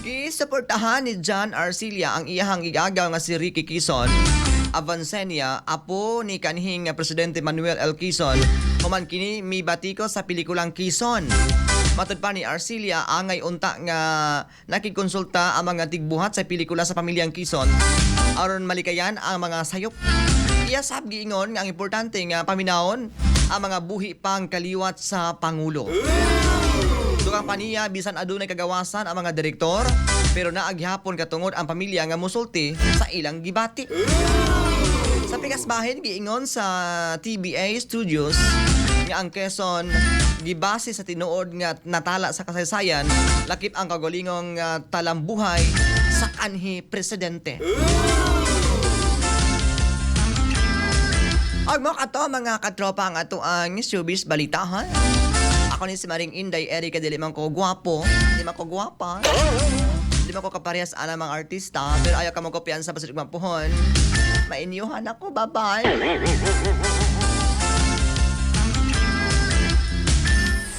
Gisuportahan ni John Arcilla ang iyahang igagaw nga si Ricky Quezon Avancenia, apo ni kanhing Presidente Manuel L. Quezon, human kini mibatiko sa pelikulang Quezon. Matud pa ni Arcilla, angay unta nga nakikonsulta ang mga tigbuhat sa pelikula sa pamilyang Quezon aron malikayan ang mga sayop. Iya sab giingon nga ang importante nga paminawon ang mga buhi pang kaliwat sa pangulo. Dugang pa niya, bisan adunay kagawasan ang mga direktor, pero naa gihapon katungod ang pamilya nga musulti sa ilang gibati. Sa pikas bahin, giingon sa TBA Studios nga ang Quezon gibase sa tinuod nga natala sa kasaysayan, lakip ang kagalingong talambuhay sa kanhi presidente. Ug mao kato, mga katropa, ang ato ang showbiz balitahan. Ako ni si Maring Inday Erika, dili man ko gwapo, di man ko gwapa. Di man ko kaparehas ana mga artista, pero ayaw ka mo kopyan sa basig puhon. Mainyuhan ako, bye-bye.